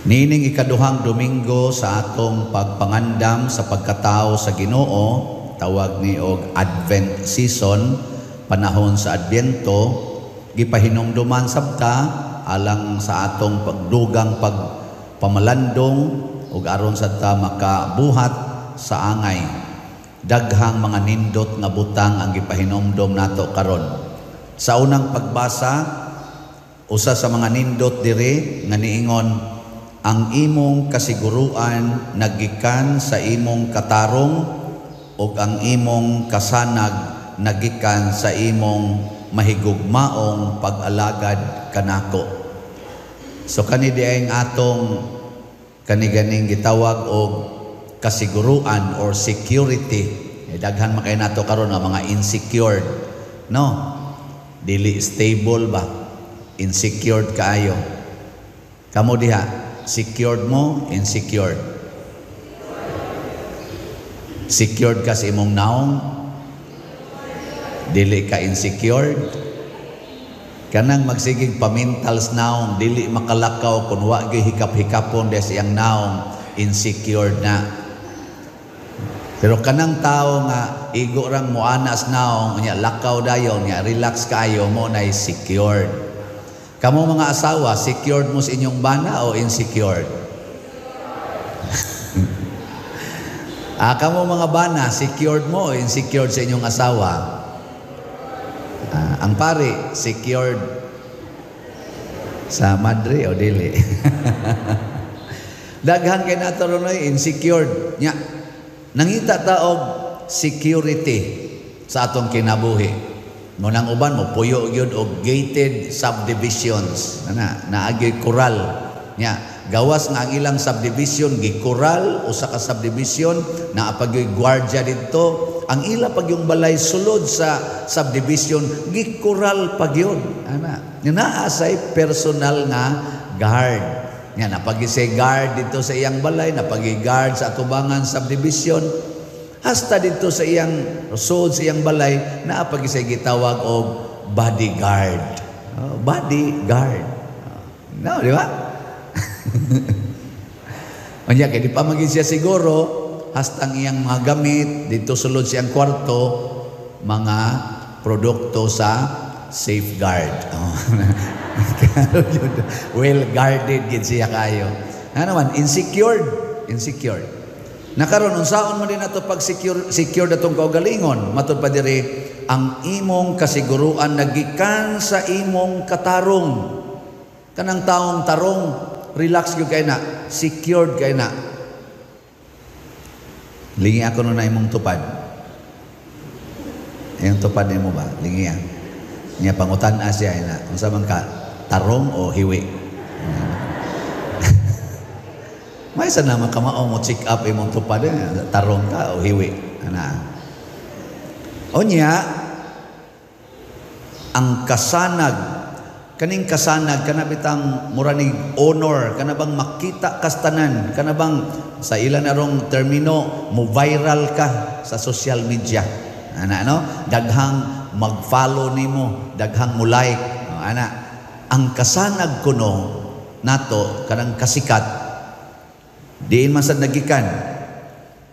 Niining ikaduhang Domingo sa atong pagpangandam sa pagkatao sa Ginoo, tawag ni og Advent season, panahon sa Adbyento, gipahinumduman sabta alang sa atong pagdugang pagpamalandong ug aron sa ta makabuhat sa angay. Daghang mga nindot nga butang ang gipahinumdom nato karon. Sa unang pagbasa, usa sa mga nindot diri nga niingon, ang imong kasiguruan nagikan sa imong katarong ug ang imong kasanag nagikan sa imong mahigugmaong pag-alagad kanako. So kani di ang atong kani ganing gitawag og kasiguruan or security. Eh, daghan man kay nato karon nga mga insecured, no? Dili stable ba? Insecured kaayo. Kamo diha, secured mo, insecured? Secured ka sa imong naong? Dili ka insecured? Kanang magsigig pamintal sa naong, dili makalakaw kung wa gyud hikap-hikapon des iyang naong, insecured na. Pero kanang tao nga igo rang muana sa naong, nya lakaw dayon, nya relax kaayo, mo na secured. Kamo mga asawa, secured mo sa inyong bana o insecured? Kamo mga bana, secured mo o insecured sa inyong asawa? Ang pari, secured sa madre o dili? Daghan kay nato ron ay insecured. Nya, nangita ta og security sa atong kinabuhi. Munang uban mo puyo gyud og gated subdivisions. Ana, naagyoy koral. Nya, gawas nga ang ilang subdivision gikural, usa ka subdivision naa pa gyoy gwardiya didto. Ang ila pag yung balay sulod sa subdivision gikural pa gyud. Ana, naa say personal nga guard. Nya napagi say guard didto sa iyang balay, napagi guard sa atubangan subdivision. Hasta didto sa iyang sud sa iyang balay, naa pa say gitawag og bodyguard. Oh, bodyguard. Oh, no, di ba? Unya kay di pa magin siya siguro hasta ang iyang mga gamit didto sulod siyang kwarto, mga produkto sa safeguard. Oh. Well guarded gid siya kayo. Ano man, insecured, insecured. Nakaron unsaon man din nato pag secure secure datong kaugalingon, matud pa diri ang imong kasiguruan nagikan sa imong katarong. Kanang taong tarong, relax gyud kay na, secured kay na. Lingi ako no na imong tupad. Iyong tupad nimo ba? Lingi ah. Niya pangutan-a siya na, unsa man ka, tarong o hiwi? May sa naman kamao mo check up imong tupad, eh, tarong ka o hiwi. Ana. Unya, ang kasanag, kaning kasanag, kana bitang mura ni honor, kana bang makita kastanan, kana bang sa ilan arong termino, mo viral ka sa social media. Ana, no? Daghang mag-follow nimo, daghang mo like. No, ana, ang kasanag kuno nato kanang kasikat diin man sad nagikan,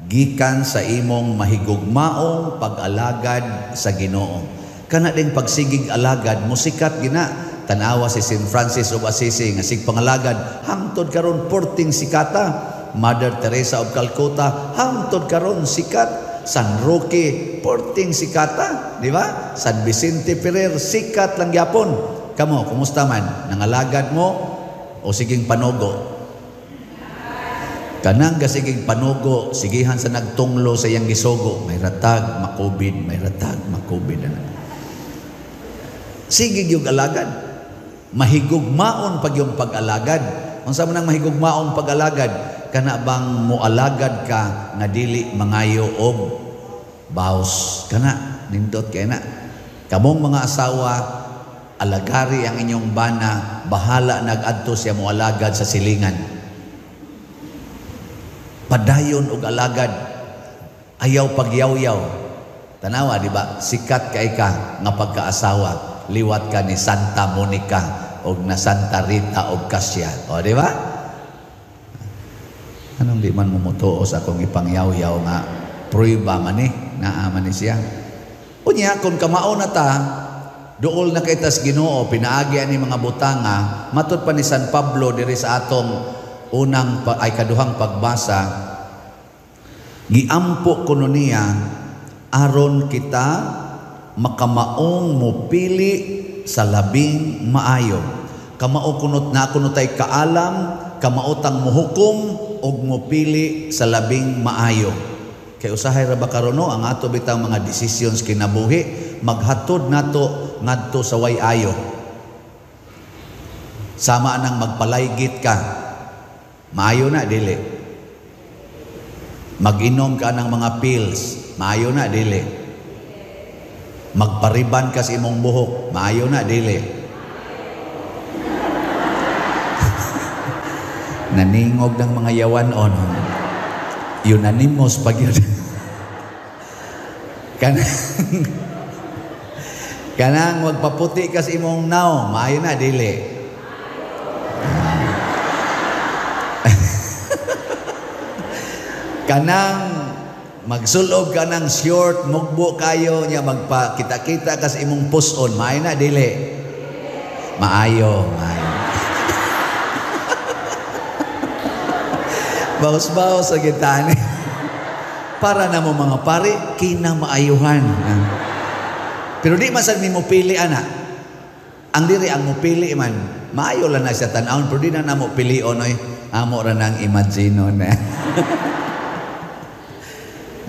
gikan sa imong mahigugmaong pag-alagad sa Ginoo. Kana din pagsigig alagad musikat gina. Tanawa si Saint Francis of Assisi nga sig pangalagad hangtod karon porting sikata. Mother Teresa of Calcutta hangtod karon sikat. San Roque porting sikata, di ba? San Vicente Ferrer sikat lang gyapon. Kamo, kumusta man? Nangalagad mo o siging panugo? Kanang gasiging panugo, sigihan sa nagtunglo sa iyang gisugo, may ratag makubid, may ratag makubid ana. Sige yung alagad. Mahigugmaon pag yung pag-alagad. Unsa man ang mahigugmaon pag-alagad? Kana bang moalagad ka nga dili mangayo og baos? Kana nindot kay na. Kamong mga asawa, alagari ang inyong bana, bahala nag-adto siya moalagad sa silingan. Padayon og alagad, ayaw pagyawyaw. Tanawa, di ba? Sikat kay ka nga pagkaasawa, liwat ka ni Santa Monica og na Santa Rita og Cassia. O, di ba? Anong di man mo mutuo sa akong ipangyaw-yaw nga pruiba man eh, naa man ni siya. Unya, kung kamao na ta, duol na kay tas Ginoo, pinaagi ani mga butanga, matud pa ni San Pablo diri sa atong unang ay kaduhang pagbasa, giampo kuno niya aron kita makamaong mupili sa labing maayo. Kamao kunot na kuno tay kaalam, kamaotang muhukom og mupili sa labing maayo. Kay usahay ra ba karon no, ang ato bitang mga decisions kinabuhi maghatod nato ngadto sa way ayo. Sama nang magpalaygit ka, maayo na dili. Mag-inom ka ng mga pills, maayo na dili. Magpariban ka sa imong buhok, maayo na dili. Naningog ng mga yawan on. Unanimous pag yun. Kanang magpaputi ka sa imong naong, maayo na dili. Kanang magsulob ka ng short, mugbo kayo niya, magpakita-kita ka sa imong puson, maayo na dili. Maayo, maayo. Baos-baos sa gitani. Para na mo mga pare, kinamaayuhan. Pero di man sad nimo pili ana. Ang diri ang mopili man, maayo lang na siya tan-awon, pero di na namo pilion oy. Amo ra nang imaginon na.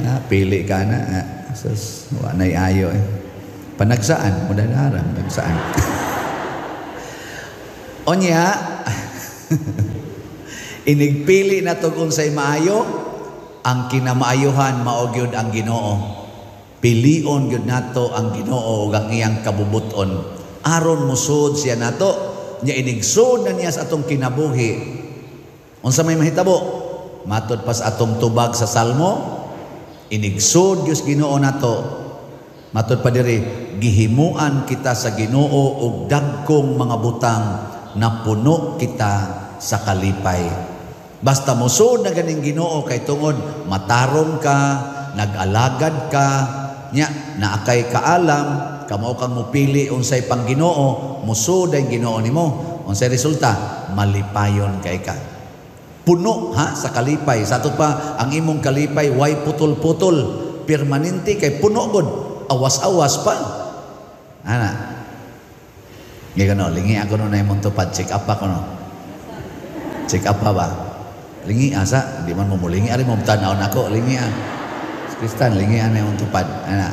Ah, pili ka na. Ah, sus, wa nay ayo eh. Panagsaan, mudadaran, panagsaan. Onya, inigpili na to kung say maayo, ang kinamaayuhan mao gyud ang Ginoo. Pilion gyud nato ang Ginoo ug ang iyang kabubuton. Aron mosud siya nato, nya inigsud na niya sa atong kinabuhi. Unsa may mahitabo? Matod pa sa atong tubag sa Salmo, inigsud gyud Ginoo nato. Matod pa diri, gihimuan kita sa Ginoo og dagkong mga butang na puno kita sa kalipay. Basta mosud na ganing Ginoo kay tungod matarong ka, nag-alagad ka, nya naakay kaalam, kamao kang mupili unsay pang Ginoo, mosud ang Ginoo nimo. Unsay resulta? Malipayon kay ka. Puno ha sa kalipay. Sa ato pa ang imong kalipay way putol-putol, permanente kay puno gud, awas-awas pa. Ana. Ngano lingi ako no na imong tupad, check up ako no. Check up pa ba? Lingi asa, di man mo mulingi ari mo tan-aw nako, lingi ah. Kristan lingi ana imong tupad. Ana.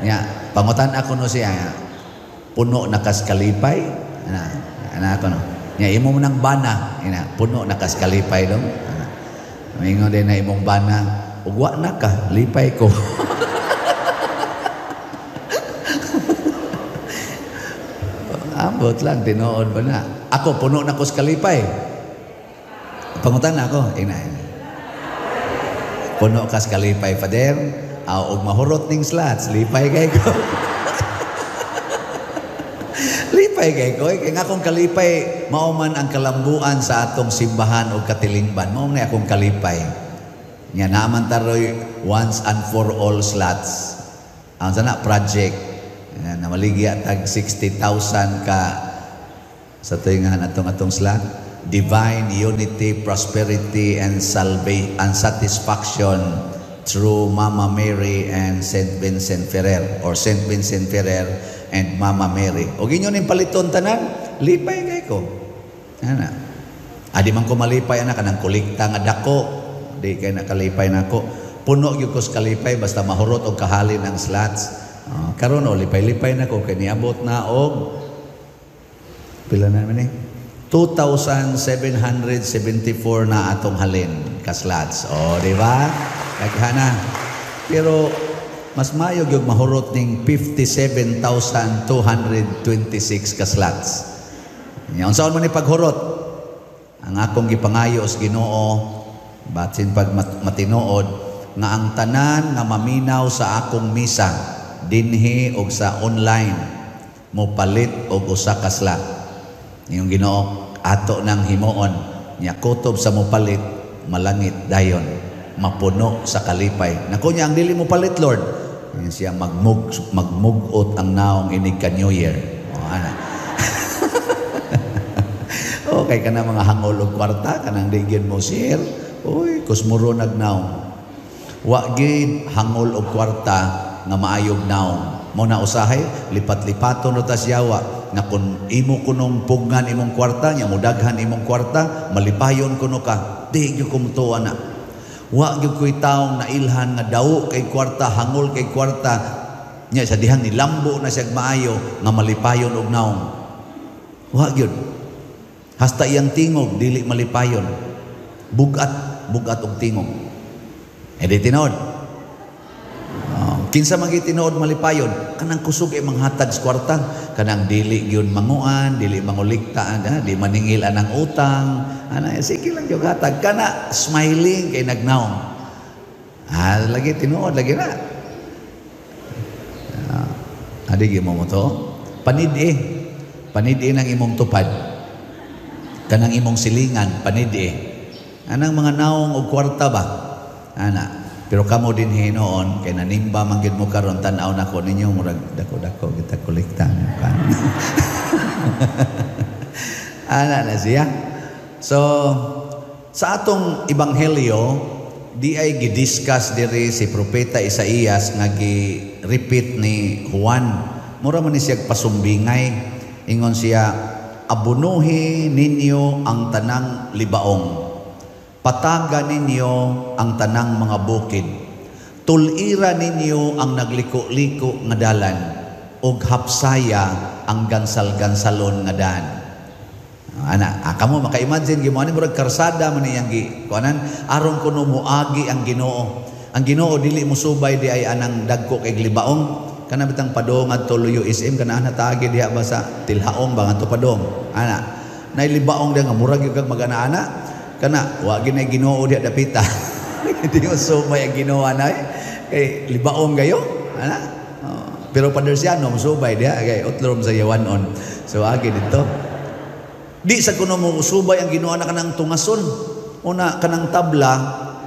Nya pangutan ako no siya. Puno na kas kalipay. Ana, ana ako no. Nya imo nang bana, ina puno na kas kalipay dong. Ana. Mingon din na imong bana, ug wa na ka, lipay ko. Ambot lang tinuod ba na. Ako puno na ko sa kalipay. Pangutan ako, ina, ina. Puno kas kalipay, Father. Aw, og mahurot ning slots, lipay kay ko. Lipay kay ko. Kaya nga akong kalipay, mao man ang kalambuan sa atong simbahan o katilingban. Mao na akong kalipay. Nga naman taroy once and for all slots. Ang sana project. Namaligya tag 60,000 ka sa tuwingan atong slot. Divine unity, prosperity, and salvation and satisfaction through Mama Mary and Saint Vincent Ferrer, or Saint Vincent Ferrer and Mama Mary. O ginyo ning paliton tanan, lipay kay ko. Ana. Adi man ko malipay ana kanang kolekta nga dako, di kay nakalipay nako. Puno gyud ko sa kalipay basta mahurot og kahalin ang slots. Karon o lipay-lipay nako kay niabot na og pila na man ni? 2,774 na atong halin ka slots. O, di ba? Daghana. Pero mas mayo gyud mahurot ning 57,226 ka slots. Nya unsaon man ni paghurot? Ang akong gipangayo sa Ginoo batsin pag matinuod nga ang tanan nga maminaw sa akong misa dinhi og sa online mopalit og usa ka slot. Yung Ginoo ato nang himuon nya kutob sa mopalit Malangit dayon, mapuno sa kalipay. Naku niya ang dili mo palit, Lord. Yan siya magmugot ang naong inig ka New Year. O, ana. Okay ka na mga hangol og kwarta kanang di gyud mo share. Uy, kusmuro nagnaong. Wa gid hangol og kwarta nga maayog naong. Mo na usahay lipat-lipaton ra ta siyawa nga kun imo kunong pugnan imong kwarta nya mudaghan imong kwarta, malipayon kuno ka. Di gyud ko na. Wa gyud ko'y taong nailhan nga daw kay kwarta, hangol kay kwarta nya sa dihang nilambo na siya maayo nga malipayon og naong. Wa gyud. Hasta iyang tingog dili malipayon. Bugat, bugat og tingog. E di tinuod. Kinsa man tinuod malipayon, kanang kusog ay manghatag sa kwarta, kanang dili gyud manguan, dili mangulikta, di maningil anang utang, ana sige lang gyud hatag kana smiling kay nagnaong. Ah, lagi tinuod lagi na. Adi gyud mo to. Panid-i. Panid-i ng imong tupad. Kanang imong silingan, panid-i. Anang mga naong og kwarta ba? Ana. Pero kamo din hinoon kay nanimba man gid mo karon, tan-aw nako ninyo murag dako-dako kita kolekta kan. Ana na siya. So sa atong ebanghelyo di ay gidiscuss diri si propeta Isaías nga gi-repeat ni Juan. Mura man ni siya pasumbingay. Ingon siya, abunuhi ninyo ang tanang libaong. Pataga ninyo ang tanang mga bukid. Tulira ninyo ang nagliko-liko nga dalan ug hapsaya ang gansal-gansalon nga daan. Ana, kamo maka-imagine gimo ani murag karsada man iyang gi kuanan aron kuno moagi ang Ginoo. Ang Ginoo dili mosubay di ay anang dagko kay libaong kana bitang padong adto Luyo SM kana ana taagi diha ba sa Tilhaong ba ngadto padong. Ana, nay libaong diha nga murag gyud kag magana-ana. Kana wa ginay Ginoo diha dapita. Di mo subay ang Ginoo anay kay libaong kayo ana. Pero Padersiano mosubay diha kay utlom sa yawanon. So agi dito. Di sa kuno mo subay ang Ginoo na kanang tungason. Una kanang tabla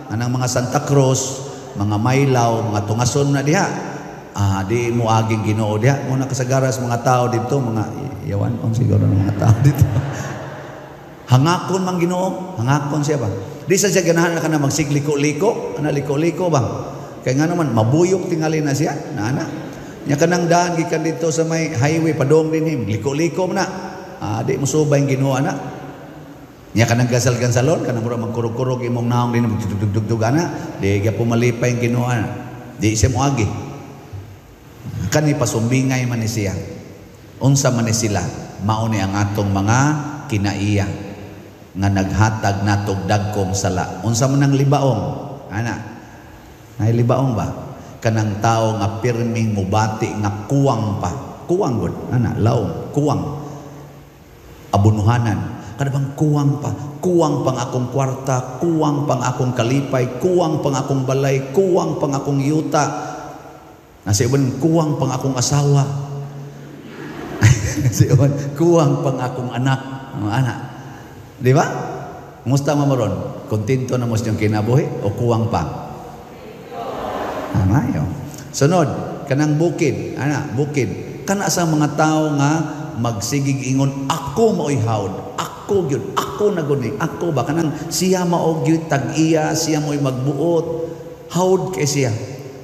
anang mga Santa Cruz, mga Maylaw, mga tungason na diha. Ah, di mo aging Ginoo diha. Una kasagaras mga tao dito, mga yawanon siguro ng mga tao dito. Hangakon man Ginoo, hangakon siya ba? Di sa siya ganahan na kana magsigliko-liko, ana liko-liko ba? Kay nga naman mabuyok tingali na siya, na ana. Nya kanang daan gikan dito sa may highway padong dinhi, liko-liko man na. Ah, di mosubay ang Ginoo ana. Nya kanang gasal-gansalon, kanang mura magkurog-kurog imong naong dinhi dugdug ana, di gyapon malipay ang Ginoo ana. Di siya moagi. Kani pasumbingay man ni siya. Unsa man ni sila, mao ni ang atong mga kinaiya nga naghatag natog dagkong sala. Unsa man ang libaong? Ana. Nay libaong ba? Kanang tao nga pirming mubati nga kuwang pa. Kuwang gud. Ana, laom, kuwang. Abunuhanan. Kana bang kuwang pa? Kuwang pang akong kwarta, kuwang pang akong kalipay, kuwang pang akong balay, kuwang pang akong yuta. Nasa iban, kuwang pang akong asawa. Nasa iban, kuwang pang akong anak. Ana. Di ba? Musta mo ron? Kontento na mo siyang kinabuhi o kuwang pa? Amayo. Sunod, kanang bukid. Ana, bukid. Kana sa mga tao nga magsigig ingon, ako maoy hawd, ako gyud, ako na gud ni, ako ba kanang siya mao gyud tag-iya, siya mo'y magbuot. Hawd kay siya.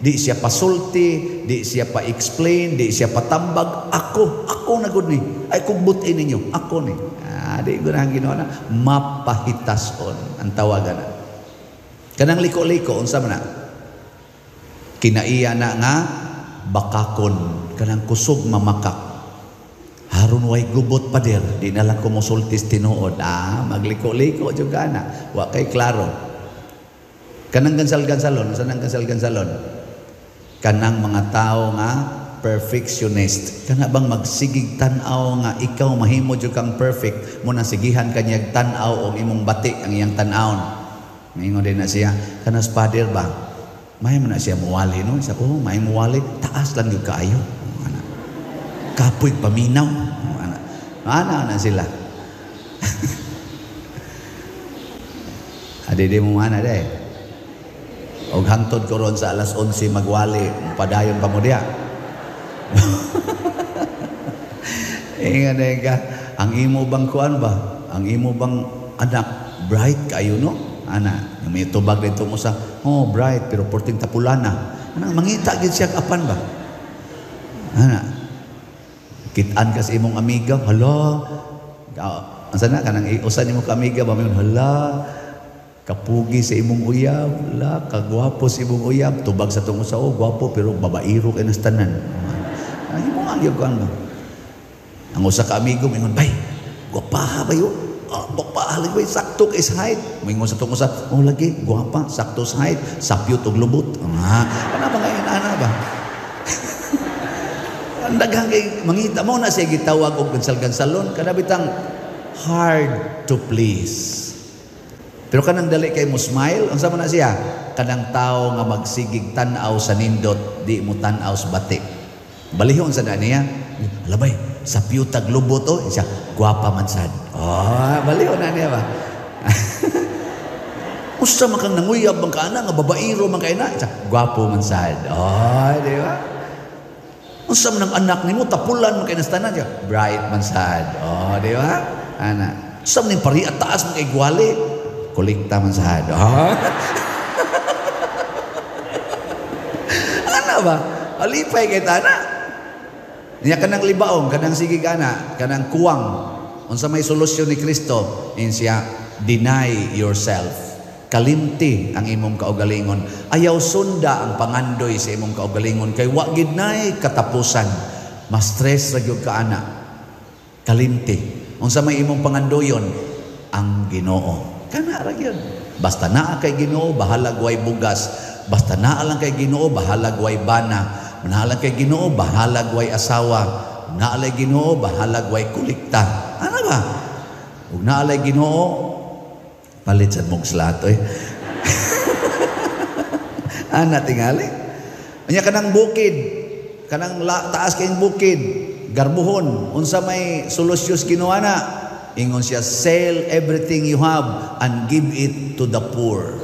Di siya pasulti, di siya pa-explain, di siya patambag. Ako, ako na gud ni. Ay kung butin ninyo, ako ni. Ah, di ko na ang ginawa na. Mapahitason ang tawagan na. Kanang liko-liko, unsa man na? Kinaiya na nga bakakon, kanang kusog mamakak. Haron way gubot pader, di na lang kumusultis tinuod. Ah, magliko-liko jud ka na. Wa kay klaro. Kanang gansal-gansalon, unsa nang gansal-gansalon? Kanang mga tao nga perfectionist. Kana bang magsigig tan-aw nga ikaw mahimo jud kang perfect, mo na sigihan kanyag tan-aw og imong bati ang iyang tan-awon. Ningon din na siya, kanas pader ba? May man na siya muwali no? Isa ko, may muwali, taas lang gyud kaayo. Ana. Kapoy paminaw. Ana. Ana na sila. Adi di mo mana de. Og hangtod ko ron sa alas 11 magwali, padayon pa mo diha. Ingan ka, ang imo bang kuan ba? Ang imo bang anak bright kayo no? Ana, may tubag dito mo sa, oh bright pero porting tapulana. Ana mangita gid siya apan ba? Ana. Kitaan ka sa imong amiga, hala. Ansa na kanang usa nimo ka amiga ba mayon, hala. Kapugi sa imong uyab, hala, kagwapo sa imong uyab, tubag sa tong usa, oh gwapo pero babairo kay nas tanan. Ang imong ang gyud kuan ba? Ang usa ka amigo mingon, bay, gwapaha ba yun? Oh, gwapaha lagi bay, sakto kay sa height. Mingon sa tong usa, oh lagi, gwapa, sakto sa height, sapyot og lubot. Ah, ana ba ngayon, ana ba? Ang daghang kay mangita mo na siya gitawag og gansal-gansalon, kada bitang hard to please. Pero kanang dali kay mo smile, unsa man na siya? Kanang tao nga magsigig tan-aw sa nindot, di mo tan-aw sa bati. Balihon sa na niya. Labay, sa piyutag lubot oh, siya gwapa man sad. Oh, balihon na niya ba? Usa man kang nanguyab man ka ana nga babairo man kay na, siya gwapo man sad. Oh, di ba? Unsa man ang anak nimo tapulan man kay nas tanan siya, bright man sad. Oh, di ba? Ana. Unsa man ning pari at taas man kay gwali, kolekta man sad. Oh. Ana ba? Alipay kay tana. Niya kanang libaong, kanang sige ana, kanang kuwang. Unsa may solusyon ni Kristo? In siya, deny yourself. Kalimti ang imong kaugalingon. Ayaw sunda ang pangandoy sa imong kaugalingon kay wa gid nay katapusan. Ma-stress ra gyud ka ana. Kalimti. Unsa may imong pangandoyon? Ang Ginoo. Kana ra gyud. Basta naa kay Ginoo, bahalag way bugas. Basta naa lang kay Ginoo, bahalag way bana. Naa lang kay Ginoo, bahalag way asawa. Naa lay Ginoo, bahalag way kolekta. Ano ba? Ug naa lay Ginoo, palit sad mong slato eh. Ana tingali. Anya kanang bukid, kanang taas kayong bukid, garbuhon, unsa may solusyon Ginoo ana? Ingon siya, sell everything you have and give it to the poor.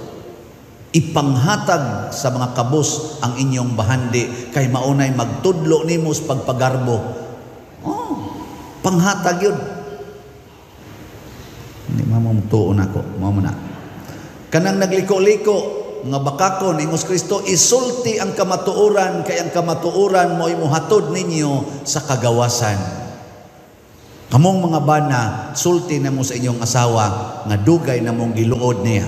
Ipanghatag sa mga kabus ang inyong bahandi kay maunay magtudlo nimo sa pagpagarbo. Oh, panghatag yun. Hindi mamumutuon ako, mao man na. Kanang nagliko-liko mga bakakon ingos Kristo, isulti ang kamatuoran kay ang kamatuoran mo'y mohatod ninyo sa kagawasan. Kamong mga bana, sulti na mo sa inyong asawa nga dugay na mong giluod niya.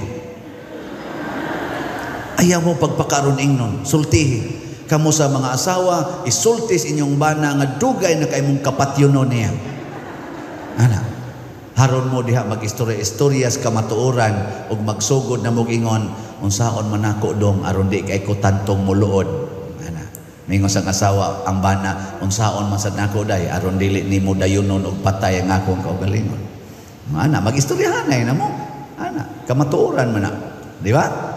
Ayaw mo pagpakaron ingnon, sultihi. Kamo sa mga asawa, isulti sa inyong bana nga dugay na kay mong kapatyonon niya. Ana, haron mo diha mag-istorya-istorya sa kamatuoran ug magsugod na mog ingon, unsaon man ako dong aron di kay ko tantong muluod. Ana, mingon sa asawa ang bana, unsaon man sad nako day aron dili nimo dayunon og patay ang akong kaugalingon. Ana, mag-istoryahan na mo. Ana, kamatuoran man na, di ba?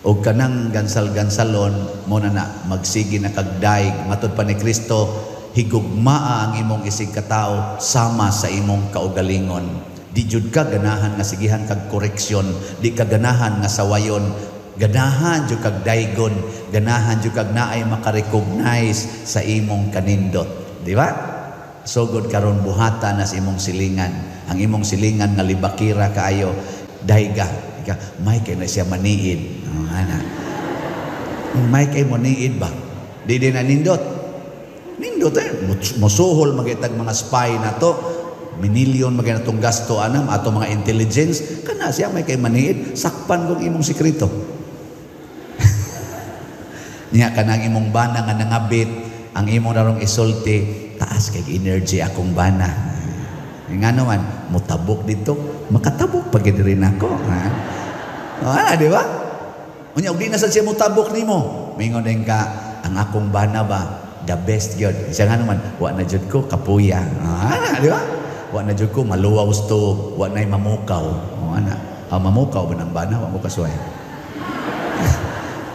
O kanang gansal-gansalon mo na na magsige na kagdaig matud pa ni Kristo, higugmaa ang imong isig katao sama sa imong kaugalingon. Di jud ka ganahan nga sigihan kag koreksyon, di ka ganahan nga sawayon, ganahan jud kag daygon, ganahan jud kag naay makarecognize sa imong kanindot, di ba? Sugod karon buhata na sa imong silingan. Ang imong silingan nga libakira kaayo, dayga. Ika, may kay na siya maniid. Oh, ana. May kay mo niid ba? Di din na nindot. Nindot eh. Musuhol magitag mga spy na to. Minilyon magay na tong gasto anam ato mga intelligence. Kana siya may kay maniid. Sakpan kong imong sekreto. Niya kanang imong bana nga nangabit, ang imong narong isulti, taas kay energy akong bana. Nga naman, mutabok dito, makatabok pag rin ako. Ha? Ah, di ba? Unya, og di na sad siya mutabok nimo. Mingon din ka, ang akong bana ba, the best gyud. Siya nga naman, wa na jud ko, kapuya. Ah, di ba? Wa na jud ko, maluwaw to, wa na'y mamukaw. O, ana. Ah, mamukaw ba ng bana? Wa mo kasuway.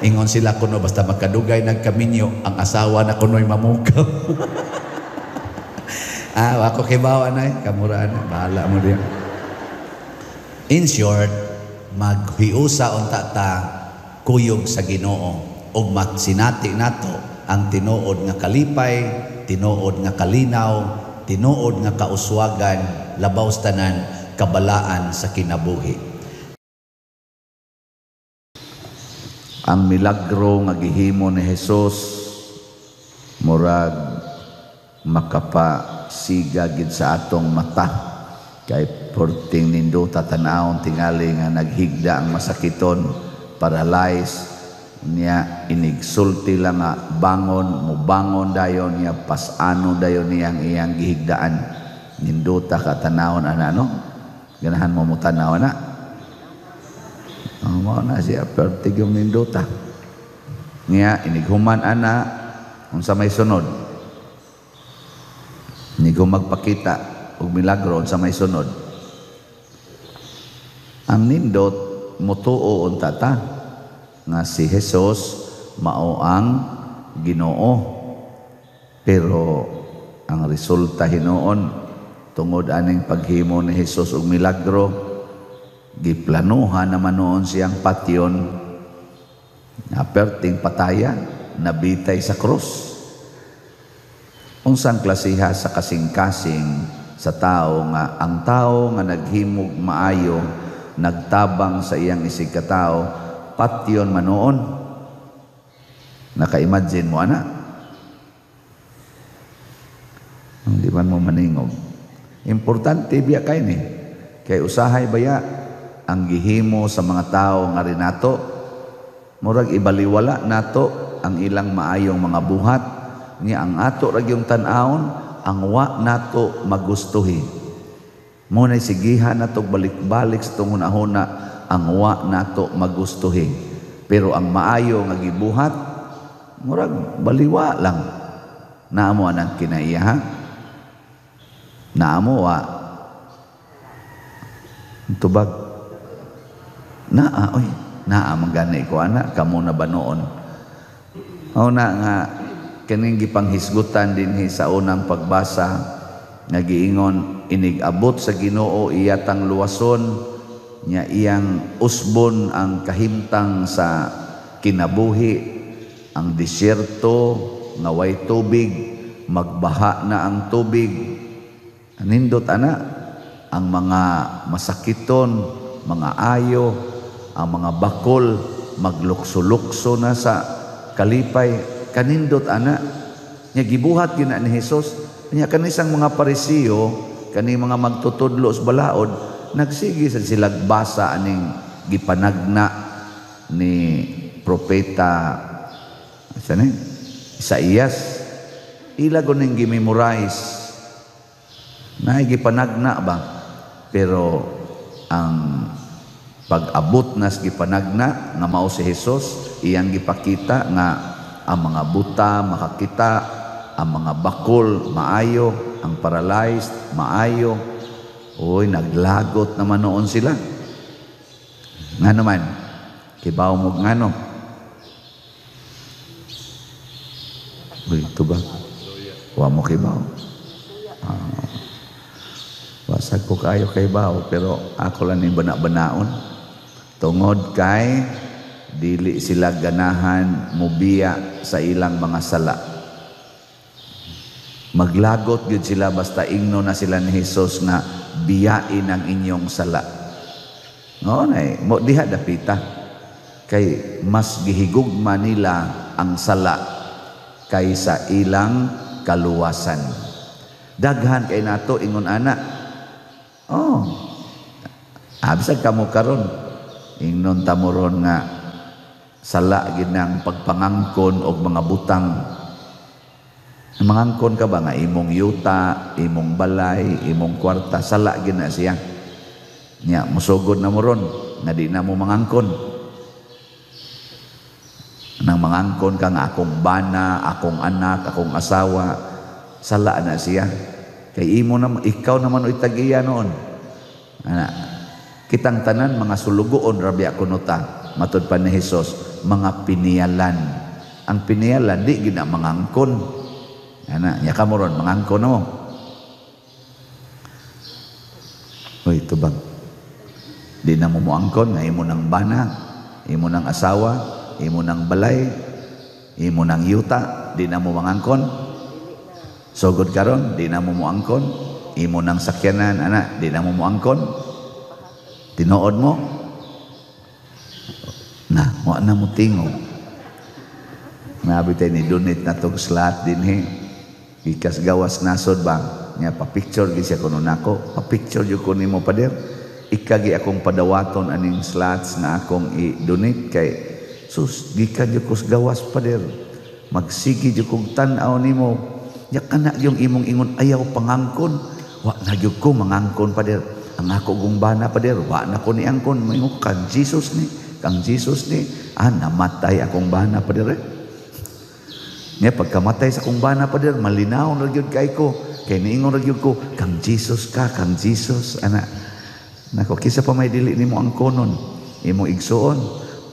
Ingon sila kuno, basta magkadugay nagkaminyo, ang asawa na kuno'y mamukaw. Ah, ako kibawa na eh. Kamura na. Bahala mo diyan. In short, Maghiusa unta ta kuyog sa Ginoo ug matsinati nato ang tinuod nga kalipay, tinuod nga kalinaw, tinuod nga kauswagan, labaw sa tanan kabalaan sa kinabuhi. Ang milagro nga gihimo ni Jesus murag makapasiga gid sa atong mata, kay perting nindota tan-awon tingali nga naghigda ang masakiton, paralyzed niya, inigsulti lang nga bangon, mubangon dayon niya, pasano dayon niyang iyang gihigdaan. Nindota ka tanawon ana, no? Ganahan mo mo tanaw na. Oh, mao na siya pertig yung nindota. Niya inighuman ana, unsa may sunod? Inig magpakita og milagro, unsa may sunod? Ang nindot mutuo unta ta nga si Jesus mao ang Ginoo. Pero ang resulta hinuon tungod aning paghimo ni Jesus og milagro, giplanuhan naman noon siyang patyon, aperting pataya, nabitay sa krus. Unsang klasiha sa kasing-kasing sa tao nga ang tao nga naghimog maayo, nagtabang sa iyang isig katao, patyon man noon? Naka-imagine mo ana? Hindi man mo maningog. Importante biya kay ni. Kay usahay baya ang gihimo sa mga tao nga rinato, murag ibaliwala nato ang ilang maayong mga buhat. Niya ang ato ra gyung tan-awon, ang wa nato magustuhi. Mo nay sigihan nato balik-balik sa tungod ahona ang wa nato magustuhi. Pero ang maayo nga gibuhat, murag baliwa lang. Naamo anang kinaiya, ha? Naamo wa? Tubag. Naa, oy, naa man gani ko ana, kamo na ba noon? O na nga kaning gipanghisgutan dinhi sa unang pagbasa nga giingon inig-abot sa Ginoo iyatang luwason nya iyang usbon ang kahimtang sa kinabuhi, ang disyerto nga way tubig, magbaha na ang tubig. Nindot ana ang mga masakiton, mga ayo, ang mga bakol maglukso-lukso na sa kalipay. Kanindot ana nya gibuhat gina ni Hesus. Nya kanisang mga Parisiyo, kani mga magtutudlo sa balaod, nagsige sa silag basa aning gipanagna ni propeta sa ni Isaías. Ila ning gimemorize. Naay gipanagna ba? Pero ang pag-abot nas gipanagna nga mao si Hesus, iyang gipakita nga ang mga buta makakita, ang mga bakol maayo, ang paralyzed maayo. Uy, naglagot naman noon sila. Nga naman, kibaw mo ngano. Uy, ito ba? Wa mo kibaw. Wasag ko kayo kay bao, pero ako lang yung bana-banaon. Tungod kay dili sila ganahan mubiya sa ilang mga sala. Maglagot gyud sila basta ingno na sila ni Hesus nga biyain ang inyong sala. No, nay, mo diha dapita. Kay mas gihigugma nila ang sala kaysa ilang kaluwasan. Daghan kay nato ingon ana. Oh. Absag kamo karon ingnon ta mo ron nga sala gid nang pagpangangkon og mga butang. Mangangkon ka ba nga imong yuta, imong balay, imong kwarta, sala gid na siya. Nya musugod na mo ron nga di na mo mangangkon. Nang mangangkon ka nga akong bana, akong anak, akong asawa, sala na siya. Kay imo na, ikaw naman oy tag-iya noon. Ana, kitang tanan mga sulugoon rabia kuno ta, matud pa ni Hesus, mga piniyalan. Ang piniyalan di gid na mangangkon. Ana, nya kamo ron mangangkon na mo. Oy, tubag. Di na mo moangkon nga imo nang bana, imo nang asawa, imo nang balay, imo nang yuta, di na mo mangangkon. Sugod karon, di na mo moangkon. Imo nang sakyanan, ana, di na mo moangkon. Tinuod mo? Na, wa na mo tingog. Nabi tayo ni donate na tong slot dinhi. Ikas gawas nasod ba? Nya pa-picture gi siya kuno nako. Pa-picture jud ko nimo, pader. Ikagi akong padawaton aning slots nga akong i-donate kay sus gikan jud ko sa gawas, pader. Magsige jud kog tan-aw nimo. Nya kana yung imong ingon ayaw pangangkon. Wa na gyud ko mangangkon, pader. Ang ako gong bana, pader, wa na ko niangkon. Moingon kang Jesus ni, kang Jesus ni. Ah, namatay akong bana, pader. Eh. Nya pagkamatay sa akong bana, pader, malinaw ra gyud kay ko. Kay niingon ra gyud ko, kang Jesus ka, kang Jesus, ana. Nako, kisa pa may dili nimo ang konon, imong igsuon,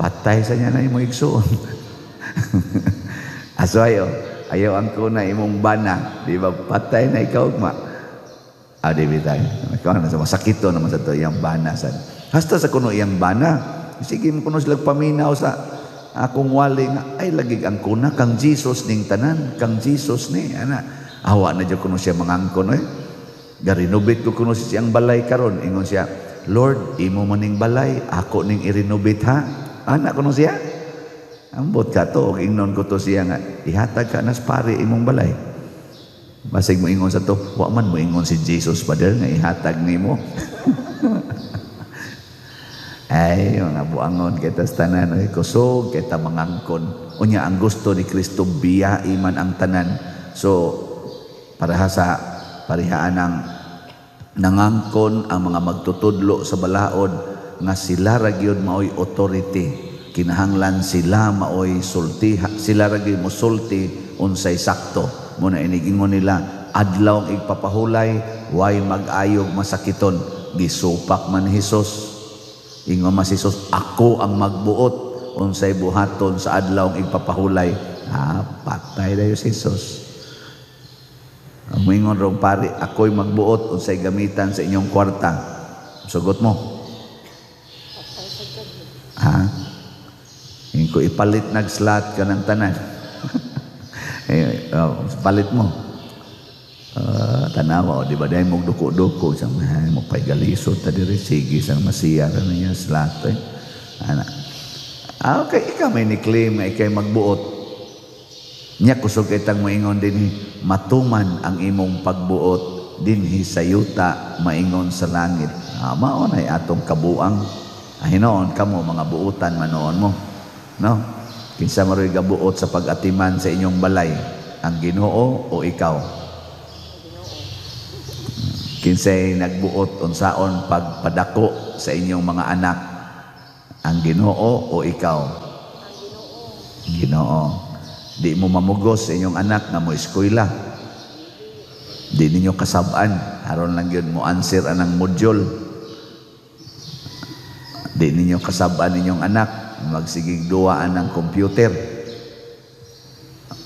patay sa niya na imong igsuon. Aso ayo, ayaw ang kuna imong bana, di ba patay na ikaw ma. Ah, di ba tayo? Ikaw na sa masakito naman sa to iyang bana sa. Hasta sa kuno iyang bana, sige mo kuno sila paminaw sa akong wali nga ay lagi ang kuna kang Jesus ning tanan, kang Jesus ni ana. Awa na jud kuno siya mangangkon oy. Garenovate ko kuno siyang balay karon, ingon siya, Lord, imo maning balay, ako ning i-renovate ha. Ana kuno siya. Ambot ka to, og ingnon ko to siya nga ihatag ka nas pare imong balay. Basig mo ingon sa to, wa man mo ingon si Jesus, pader, nga ihatag nimo. Ay, mga buangon kita sa tanan, ay kusog kita mangangkon. Unya ang gusto ni Kristo biyai man ang tanan. So pareha sa parihaan ang nangangkon ang mga magtutudlo sa balaod nga sila ra gyud maoy authority. Kinahanglan sila maoy sulti, sila ra gyud mosulti unsay sakto. Muna inigingon nila adlaw ang igpapahulay, way mag-ayog masakiton. Gisupak man Hesus. Ingon man si Hesus, ako ang magbuot unsay buhaton sa adlaw ang igpapahulay. Ah, patay dayo si Hesus. Ang moingon rong pari, ako'y magbuot unsay gamitan sa inyong kwarta. Sugot mo. Ha? Yung ko ipalit nag-slot ka ng tanan. Eh, oh, palit mo. Tanawa, o, di ba dahil mong duko-duko, isang ay, mo pa'y galisod ta diri, sige, isang masiya ka na niya, slot eh. Ana. Ah, okay, ikaw may ni-claim nga ikay magbuot. Nya kusog kitang moingon dinhi, matuman ang imong pagbuot dinhi sa yuta, maingon sa langit. Ah, mao nay atong kabuang. Ah, hinoon kamo mga buutan manoon mo. No? Kinsa maroy gabuot sa pag-atiman sa inyong balay, ang Ginoo o ikaw? Kinsay nagbuot unsaon pagpadako sa inyong mga anak, ang Ginoo o ikaw? Ginoo. Di mo mamugos sa inyong anak nga mo eskwela. Di ninyo kasab-an, aron lang gyud mo answer anang module. Di ninyo kasab-an inyong anak magsigig duwaan ng computer.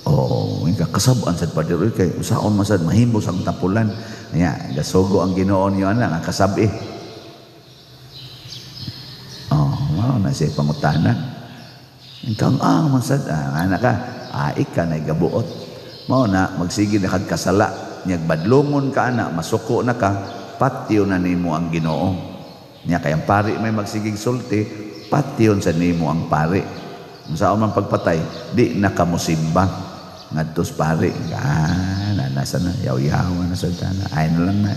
Oh, kasab-an sad pader kay usaon man sad mahimos ang tapulan. Nya gasugo ang Ginoo niyo anak nga kasabi. Oh, mao na siya pangutana. Kang ang man sad ah, anak ka, ah, ika na gabuot. Mao na magsige na kag kasala, nya badlongon ka ana, masuko na ka, patyon na nimo ang Ginoo. Nya kay ang pari may magsigig sulti, patyon sa nimo ang pari. Unsaon man pagpatay, di na ka mosimba ngadto sa pari. Ah, nasa na yaw-yaw na sa tana. Ay na lang na.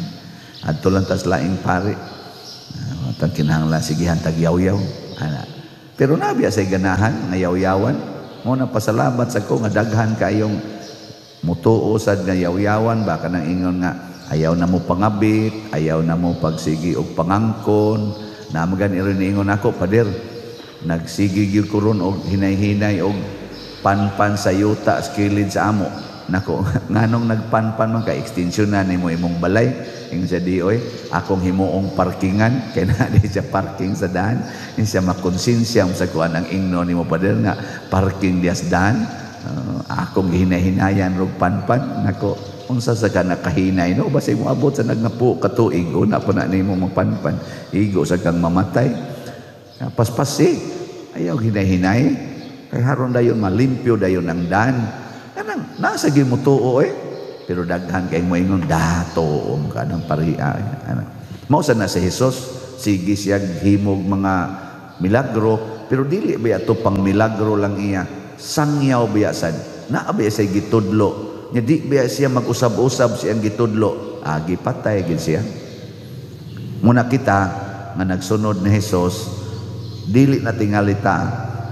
Adto lang tas laing pari. Ah, tang kinahanglan sigihan tag yaw-yaw. Ana. Pero nabiya say ganahan nga yaw-yawan. Mo na pasalamat sa ko nga daghan kayong mutuo sad nga yaw-yawan ba kanang ingon nga ayaw na mo pangabit, ayaw na mo pagsigi og pangangkon. Namagan iron ingon ako, pader. Nagsigi gyud ko ron og hinay-hinay og panpan sa yuta sa kilid sa amo. Nako, nganong nagpanpan man ka extension na nimo imong balay. Ingon siya di oy, akong himuong parkingan kay na di siya parking sa daan. Ingon siya makonsensya mo sa kuan ang ingno nimo, pader, nga parking dias daan. Akong gihinay-hinayan rog panpan nako, unsa sa ka nakahinay, no? Basig mo abot sa nagngapo ka tuig, una pa na nimo mapanpan, igo sa kang mamatay. Paspas eh, ayaw hinay-hinay kay haron dayon malimpyo dayon ang dan kanang nasa gyud mo tuo eh. Pero daghan kay mo ingon dato ka ng pariha ana. Mao sa na si Jesus, sige siya himog mga milagro, pero dili ba ato pang milagro lang iya, sangyaw biya sad naa biya siya gitudlo nya, di biya siya mag-usab-usab siyang gitudlo, gipatay gid siya. Muna kita nga nagsunod ni Jesus, dili na tingali ta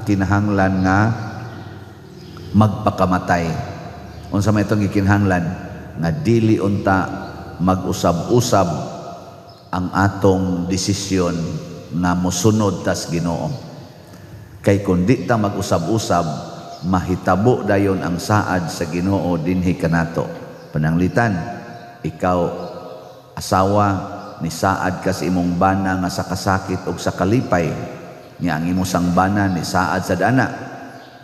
kinahanglan nga magpakamatay. Unsa may itong gikinahanglan? Nga dili unta mag-usab-usab ang atong desisyon nga mosunod tas Ginoo. Kay kung di ta mag-usab-usab, mahitabo dayon ang saad sa Ginoo dinhi kanato. Pananglitan, ikaw asawa, ni saad ka sa imong bana nga sa kasakit og sa kalipay. Nya ang imo sang bana ni saad sa dana.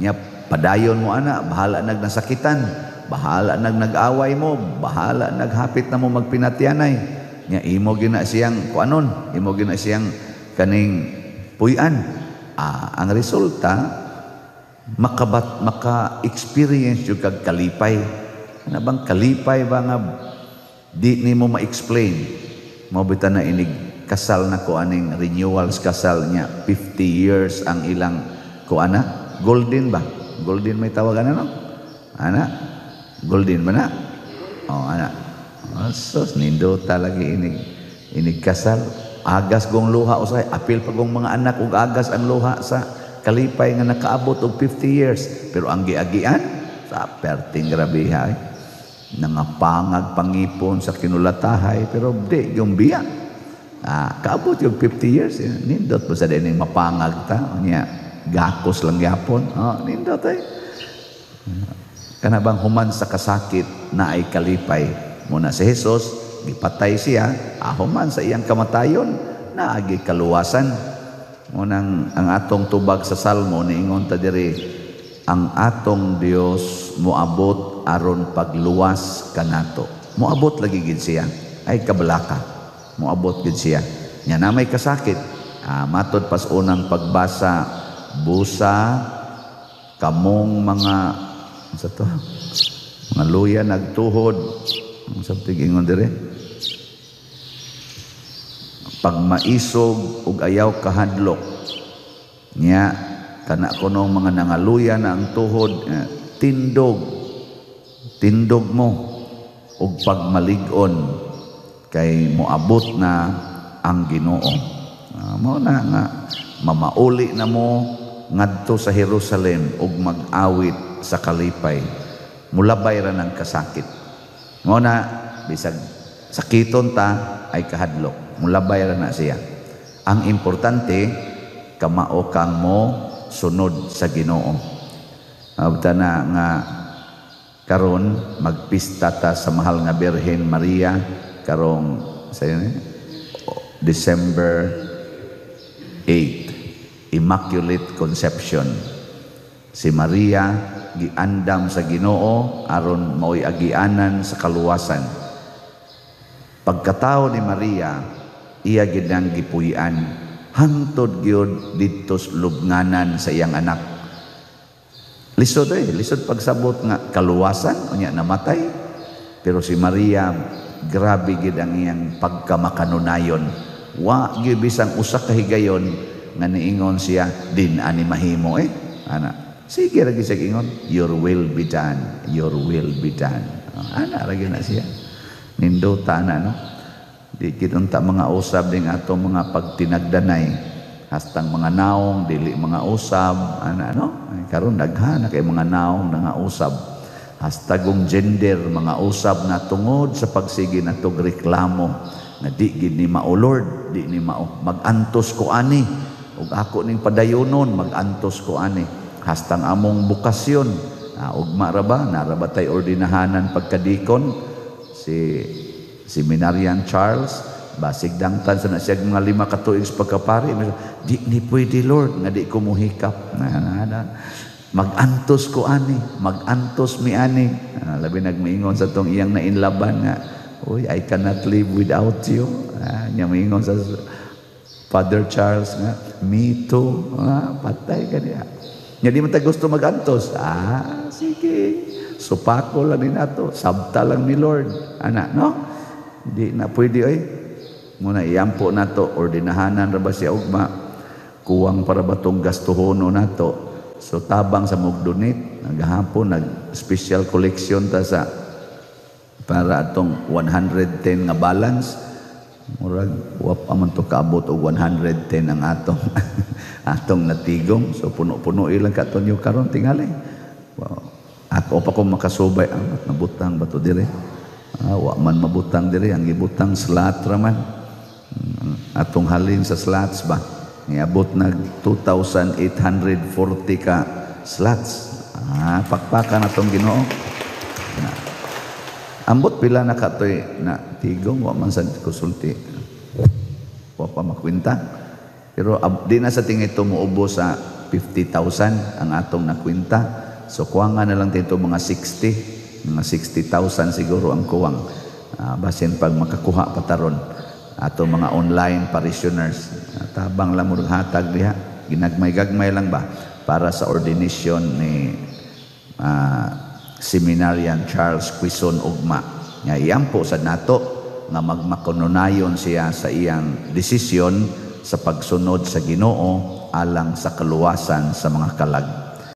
Nya padayon mo ana, bahala nag nasakitan, bahala nag nag-away mo, bahala naghapit na mo magpinatyanay. Nya imo gina siyang kuanon, imo gina siyang kaning puy-an. Ang resulta makabat maka-experience yung kag kalipay. Ano bang kalipay ba nga di nimo ma-explain? Mao bitaw na inig kasal na ko aning renewals kasal niya, 50 years ang ilang kuana, golden ba? Golden may tawag ana, no? Ana? Golden ba na? Oh, ana. Oh, sus, nindota lagi inig inig kasal. Agas gong luha usay, apil pa gong mga anak ug agas ang luha sa kalipay nga nakaabot og 50 years. Pero ang giagian sa perting grabeha eh. Nangapangag pangipon sa kinulatahay, pero di yung biya. Kaabot yung 50 years eh. Nindot po sa dining mapangag ta unya gakos lang gyapon. Oh, nindot eh. Kana bang human sa kasakit na ay kalipay. Muna si Jesus gipatay siya, human sa iyang kamatayon naagi kaluwasan. Munang ang atong tubag sa Salmo, niingon ta diri, ang atong Dios moabot aron pagluwas kanato. Moabot lagi gid siya. Ay kabalaka. Moabot gid siya. Nya na may kasakit. Matod pas unang pagbasa, busa kamong mga sa to mga luya nagtuhod. Ang sabtig ingon dire, pagmaisog ug ayaw kahadlok. Nya kana kunong mga nangaluya na ang tuhod, tindog tindog mo ug pagmalig-on kay moabot na ang Ginoo. Mao na nga mamauli na mo ngadto sa Jerusalem ug mag-awit sa kalipay. Mulabay ra ng kasakit. Mao na bisag sakiton ta ay kahadlok, mulabay ra na siya. Ang importante, kamao kang mo sunod sa Ginoo. Abta na nga karon magpista ta sa mahal nga Birhen Maria karong sa December 8, Immaculate Conception. Si Maria giandam sa Ginoo aron mao'y agianan sa kaluwasan. Pagkatao ni Maria, iya gid nang gipuy-an hangtod gyud didto sa lubnganan sa iyang anak. Lisod eh, lisod pagsabot nga kaluwasan unya namatay. Pero si Maria, grabe gid ang iyang pagkamakanunayon. Wa gyud bisang usa ka higayon nga niingon siya din ani mahimo eh. Ana, sige ra gyud siya ingon, "Your will be done, your will be done." Ana ra gyud na siya. Nindota na, no? Di gid unta mga usab ding ato mga pagtinagdanay. Hastang mga naong dili mga usab ana, no? Ay, karon daghan na kay mga naong nga usab. Hastagong gender mga usab na tungod sa pagsige natog reklamo nga di gid ni mao, Lord, di ni mao, magantos ko ani ug ako ning padayonon, magantos ko ani. Hastang among bukasyon, ugma ra ba nara ba tay ordinahanan pagkadikon si Seminarian Charles, basig dangtan sa na siya mga 5 ka tuig sa pagkapari, di ni pwede, Lord, nga di ko muhikap na, na, na. Magantos ko ani, magantos mi ani. Labi nagmiingon sa tong iyang nainlaban nga, "Uy, I cannot live without you." Nya miingon sa Father Charles nga, "Me too." Patay ka niya. Nya di man ta gusto magantos. Sige. Supako lang ni nato. Sabta lang ni Lord. Ana, no? Di na pwede oy. Muna iyampo nato, ordinahanan ra ba siya ugma? Kuwang para ba tong gastuhono nato? So tabang sa mug-donate, naghapon nag special collection ta sa para atong 110 nga balance. Murag wa pa man to kaabot og 110 ang atong atong natigom. So puno-puno ilang katonyo karon tingali. Wow. Ako pa ko makasubay ang nabutang ba to dire? Wa man mabutang dire, ang gibutang slot ra man. Atong halin sa slots ba? Niabot nag 2,840 ka slots. Pakpakan atong Ginoo. Na. Ambot pila na katoy na tigong, wa man sa kusulti. Wa pa makwinta. Pero di na sa tingin ito muubo sa 50,000 ang atong nakwinta. So kuha nga na lang dito mga 60, mga 60,000 siguro ang kuwang. Basin pag makakuha pa taron ato mga online parishioners. Tabang lang mo hatag diha, ginagmay-gagmay lang ba para sa ordination ni seminarian Charles Quezon Ugma. Nga iyampo sa nato nga magmakununayon siya sa iyang desisyon sa pagsunod sa Ginoo alang sa kaluwasan sa mga kalag.